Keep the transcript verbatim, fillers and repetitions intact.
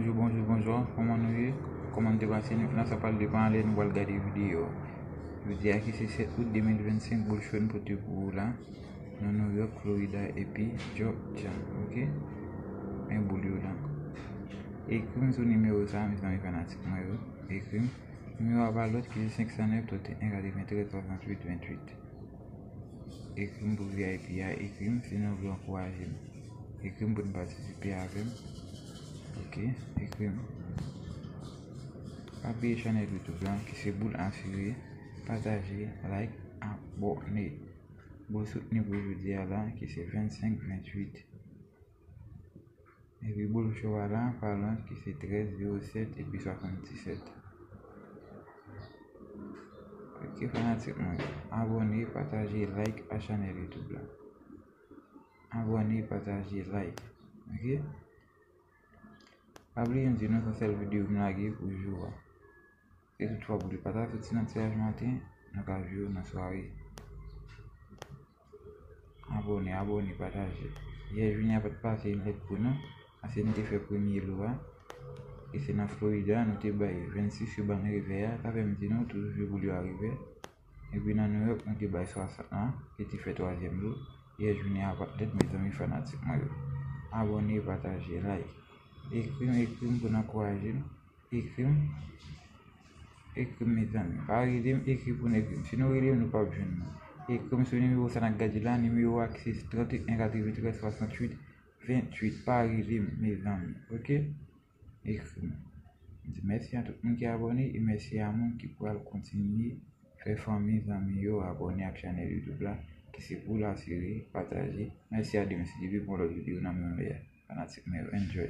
Bonjou, bonjou, bonjou. Kòman nou ye? Kòman nou te pase nwit lan? Sa pral depann lè nou pral gade videyo a. Jodi a ki se sèt out de mil vennsenk, boul cho n pote pou ou la. Nan New York, Florida, epi Georgia, ok? Men boul yo la. Ekri m sou nimewo sa, mezanmi fanatik mwen yo. Ekri m. Nimewo a pa lòt ki se senk san nèf, trant e en, katreventrèz, swasanntuit, venntuit. Ekri m pou V I P a, ekri m si nou vle ankouraje m. Ekri m pou n patisipe avè m. Ok, ekri m. Pa bliye chanèl YouTube la, ki se Boul Asire. Pataje, like, abòne. Boul soutni pou jodi a la, ki se vennsenk venntuit. Epi boul cho a la, pa lòt ki se trèz zewo sèt epi swasanndisèt. Ok, fanatik mwen, abòne, pataje, like a chanèl YouTube la. Abòne, pataje, like. Ok? Pa bliye m di nou se yon sèl videyo m lage pou jou a. Si toutfwa boul yo pa ta soti nan tiraj maten, nou ka jwe yo nan sware. Abòne, abòne, pataje. Yè, Junior pa t pase yon lèt pou nou, paske nou te fè premye lo a. E se nan Florida, nou te bay vennsis yo bann revè a, sa fè m di nou toujou jwe boul yo a revè. Epi nan New York, nou te bay swasant lan, ki te fè twazyèm lo. Yè, Junior pa t lèt, mezanmi fanatik mwen yo. Abòne, pataje, like. Ekri m, ekri m pou n ankouraje m. Ekri m. Ekri m, mezanmi. Pa rele m, ekri pou n ekri m. Si nou rele m, nou p ap jwenn mwen. Ekri m sou nimewo sa n ap gade la, nimewo a ki se trant e en, katreventrèz, swasanntuit, venntuit. Pa rele m, mezanmi. Ok? Ekri m. M di mèsi a tout moun ki abòne e mèsi a moun ki pral kontinye fè fanmi, zanmi yo abòne ak chanèl YouTube la, ki se Boul Asire, pataje. Mèsi a Demis T V pou yon lòt videyo nan menm lè a. Fanatik mwen yo, enjoy.